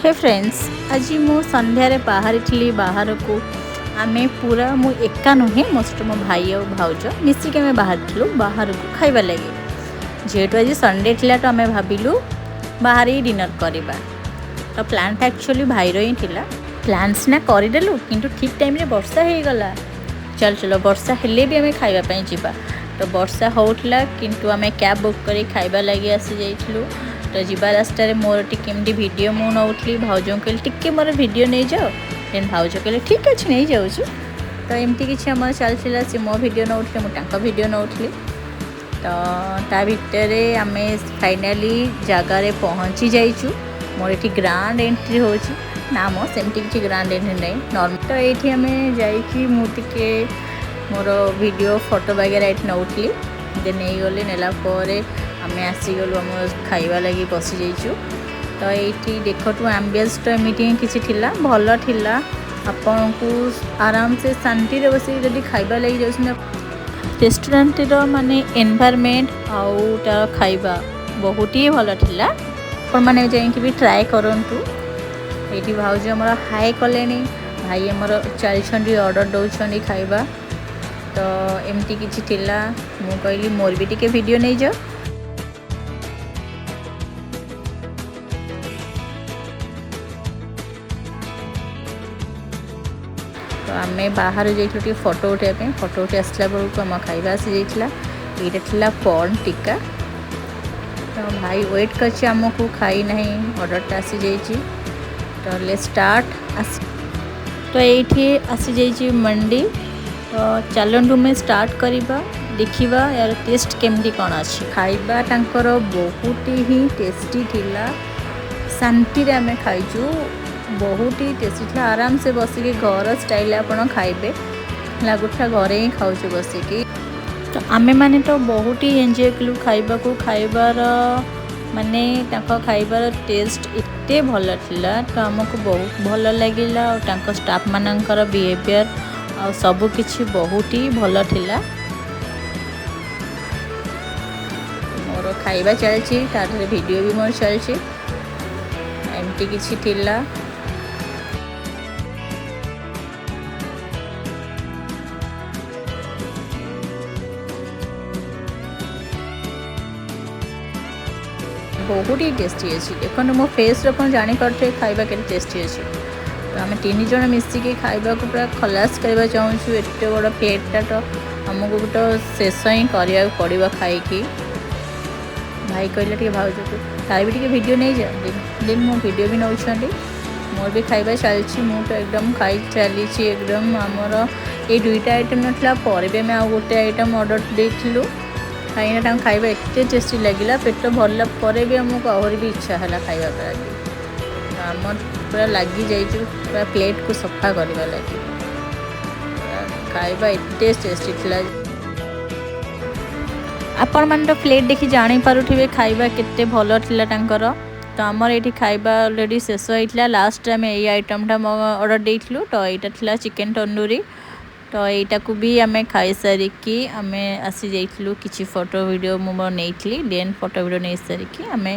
ହେ friends, ଆଜି ମୁଁ ସନ୍ଧ୍ୟାରେ ବାହାରିଥିଲି ବାହାରକୁ। ଆମେ ପୁରା, ମୁଁ ଏକା ନୁହେଁ, ମୋ ସହିତ ମୋ ଭାଇ ଆଉ ଭାଉଜ ମିଶିକି ଆମେ ବାହାରିଥିଲୁ ବାହାରକୁ ଖାଇବା ଲାଗି। ଯେହେତୁ ଆଜି ସଣ୍ଡେ ଥିଲା, ତ ଆମେ ଭାବିଲୁ ବାହାରେ ହିଁ ଡିନର୍ କରିବା। ତ ପ୍ଲାନ୍ଟା ଆକ୍ଚୁଆଲି ଭାଇର ହିଁ ଥିଲା। ପ୍ଲାନ୍ ସିନା କରିଦେଲୁ, କିନ୍ତୁ ଠିକ୍ ଟାଇମ୍ରେ ବର୍ଷା ହେଇଗଲା। ଚାଲ ଚାଲ, ବର୍ଷା ହେଲେ ବି ଆମେ ଖାଇବା ପାଇଁ ଯିବା। ତ ବର୍ଷା ହେଉଥିଲା, କିନ୍ତୁ ଆମେ କ୍ୟାବ୍ ବୁକ୍ କରି ଖାଇବା ଲାଗି ଆସିଯାଇଥିଲୁ। ତ ଯିବା ରାସ୍ତାରେ ମୋର ଟିକେ ଏମିତି ଭିଡ଼ିଓ ମୁଁ ନେଉଥିଲି। ଭାଉଜଙ୍କୁ କହିଲି, ଟିକେ ମୋର ଭିଡ଼ିଓ ନେଇଯାଅ। ଦେନ୍ ଭାଉଜ କହିଲେ, ଠିକ୍ ଅଛି, ନେଇଯାଉଛି। ତ ଏମିତି କିଛି ଆମର ଚାଲିଥିଲା। ସେ ମୋ ଭିଡ଼ିଓ ନେଉଥିଲେ, ମୁଁ ତାଙ୍କ ଭିଡ଼ିଓ ନେଉଥିଲି। ତ ତା ଭିତରେ ଆମେ ଫାଇନାଲି ଜାଗାରେ ପହଞ୍ଚି ଯାଇଛୁ। ମୋର ଏଠି ଗ୍ରାଣ୍ଡ ଏଣ୍ଟ୍ରି ହେଉଛି। ନା ମ, ସେମିତି କିଛି ଗ୍ରାଣ୍ଡ ଏଣ୍ଟ୍ରି ନାହିଁ, ନର୍ମାଲ। ତ ଏଇଠି ଆମେ ଯାଇକି ମୁଁ ଟିକେ ମୋର ଭିଡ଼ିଓ, ଫଟୋ ବଗେରା ଏଇଠି ନେଉଥିଲି। ଦେନ୍ ନେଇଗଲି। ନେଲା ପରେ ଆମେ ଆସିଗଲୁ, ଆମ ଖାଇବା ଲାଗି ବସିଯାଇଛୁ। ତ ଏଇଠି ଦେଖନ୍ତୁ, ଆମ୍ବିଏନ୍ସ ତ ଏମିତି ହିଁ କିଛି ଥିଲା, ଭଲ ଥିଲା। ଆପଣଙ୍କୁ ଆରାମସେ ଶାନ୍ତିରେ ବସିକି ଯଦି ଖାଇବା ଲାଗି ଯାଉଛନ୍ତି, ରେଷ୍ଟୁରାଣ୍ଟର ମାନେ ଏନଭାରମେଣ୍ଟ ଆଉ ତାର ଖାଇବା ବହୁତ ହି ଭଲ ଥିଲା। ଆପଣମାନେ ଯାଇକି ବି ଟ୍ରାଏ କରନ୍ତୁ। ଏଇଠି ଭାଉଜ ଆମର ହାଏ କଲେଣି, ଭାଇ ଆମର ଚାଲିଛନ୍ତି, ଅର୍ଡ଼ର ଦେଉଛନ୍ତି ଖାଇବା। ତ ଏମିତି କିଛି ଥିଲା। ମୁଁ କହିଲି, ମୋର ବି ଟିକେ ଭିଡ଼ିଓ ନେଇଯାଅ। ତ ଆମେ ବାହାରେ ଯାଇଥିଲୁ ଟିକେ ଫଟୋ ଉଠାଇବା ପାଇଁ। ଫଟୋ ଉଠେଇ ଆସିଲା ବେଳକୁ ଆମ ଖାଇବା ଆସିଯାଇଥିଲା। ଏଇଟା ଥିଲା ପର୍ନ ଟିକା। ତ ଭାଇ ୱେଟ୍ କରିଛି ଆମକୁ, ଖାଇ ନାହିଁ, ଅର୍ଡ଼ରଟା ଆସିଯାଇଛି। ତ ଲେଟ୍ ଷ୍ଟାର୍ଟ। ଆସି ତ ଏଇଠି ଆସିଯାଇଛି ମଣ୍ଡି। ତ ଚାଲନ୍ତୁ, ଆମେ ଷ୍ଟାର୍ଟ କରିବା, ଦେଖିବା ୟାର ଟେଷ୍ଟ କେମିତି କ'ଣ ଅଛି। ଖାଇବା ତାଙ୍କର ବହୁତ ହିଁ ଟେଷ୍ଟି ଥିଲା। ଶାନ୍ତିରେ ଆମେ ଖାଇଛୁ। ବହୁତ ହି ଟେଷ୍ଟି ଥିଲା। ଆରାମସେ ବସିକି ଘର ଷ୍ଟାଇଲରେ ଆପଣ ଖାଇବେ, ଲାଗୁଥିଲା ଘରେ ହିଁ ଖାଉଛୁ ବସିକି। ତ ଆମେମାନେ ତ ବହୁତ ହି ଏନ୍ଜୟ କଲୁ ଖାଇବାକୁ। ଖାଇବାର ମାନେ ତାଙ୍କ ଖାଇବାର ଟେଷ୍ଟ ଏତେ ଭଲ ଥିଲା, ତ ଆମକୁ ବହୁତ ଭଲ ଲାଗିଲା। ଆଉ ତାଙ୍କ ଷ୍ଟାଫ୍ମାନଙ୍କର ବିହେଭିଅର୍ ଆଉ ସବୁକିଛି ବହୁତ ହି ଭଲ ଥିଲା। ମୋର ଖାଇବା ଚାଲିଛି, ତା ଦେହରେ ଭିଡ଼ିଓ ବି ମୋର ଚାଲିଛି। ଏମିତି କିଛି ଥିଲା। ବହୁତ ହି ଟେଷ୍ଟି ଅଛି। ଦେଖନ୍ତୁ, ମୋ ଫେସ୍ରେ ଆପଣ ଜାଣିପାରୁଥିବେ ଖାଇବା କେତେ ଟେଷ୍ଟି ଅଛି। ତ ଆମେ ତିନି ଜଣ ମିଶିକି ଖାଇବାକୁ ପୁରା ଖଲାସ କରିବା ଚାହୁଁଛୁ। ଏତେ ବଡ଼ ପ୍ଲେଟ୍ଟା ତ ଆମକୁ ତ ଶେଷ ହିଁ କରିବାକୁ ପଡ଼ିବ ଖାଇକି। ଭାଇ କହିଲେ, ଟିକେ ଭାଉଜକୁ ତାର ବି ଟିକେ ଭିଡ଼ିଓ ନେଇଯାଅ। ଦେନ୍ ମୋ ଭିଡ଼ିଓ ବି ନେଉଛନ୍ତି, ମୋର ବି ଖାଇବା ଚାଲିଛି। ମୁଁ ତ ଏକଦମ ଖାଇ ଚାଲିଛି ଏକଦମ। ଆମର ଏଇ ଦୁଇଟା ଆଇଟମ୍ ନଥିଲା, ପରେ ବି ଆମେ ଆଉ ଗୋଟେ ଆଇଟମ୍ ଅର୍ଡ଼ର ଦେଇଥିଲୁ, କାହିଁକିନା ତାଙ୍କ ଖାଇବା ଏତେ ଟେଷ୍ଟି ଲାଗିଲା। ପେଟ ଭରିଲା ପରେ ବି ଆମକୁ ଆହୁରି ବି ଇଚ୍ଛା ହେଲା ଖାଇବା ଲାଗି। ତ ଆମ ପୁରା ଲାଗିଯାଇଛୁ ପୁରା ପ୍ଲେଟ୍କୁ ସଫା କରିବା ଲାଗି। ଖାଇବା ଏତେ ଟେଷ୍ଟି ଥିଲା। ଆପଣମାନେ ତ ପ୍ଲେଟ୍ ଦେଖି ଜାଣିପାରୁଥିବେ ଖାଇବା କେତେ ଭଲ ଥିଲା ତାଙ୍କର। ତ ଆମର ଏଇଠି ଖାଇବା ଅଲରେଡ଼ି ଶେଷ ହେଇଥିଲା। ଲାଷ୍ଟରେ ଆମେ ଏଇ ଆଇଟମ୍ଟା ଅର୍ଡ଼ର ଦେଇଥିଲୁ। ତ ଏଇଟା ଥିଲା ଚିକେନ୍ ତନ୍ଦୁରୀ। ତ ଏଇଟାକୁ ବି ଆମେ ଖାଇସାରିକି ଆମେ ଆସିଯାଇଥିଲୁ। କିଛି ଫଟୋ ଭିଡ଼ିଓ ମୁଁ ମୋର ନେଇଥିଲି। ଦେନ୍ ଫଟୋ ଭିଡ଼ିଓ ନେଇସାରିକି ଆମେ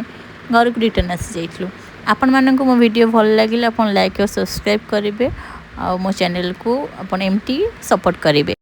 ଘରକୁ ରିଟର୍ନ ଆସିଯାଇଥିଲୁ। ଆପଣମାନଙ୍କୁ ମୋ ଭିଡ଼ିଓ ଭଲ ଲାଗିଲେ ଆପଣ ଲାଇକ୍ ଓ ସବସ୍କ୍ରାଇବ୍ କରିବେ ଆଉ ମୋ ଚ୍ୟାନେଲକୁ ଆପଣ ଏମିତି ସପୋର୍ଟ କରିବେ।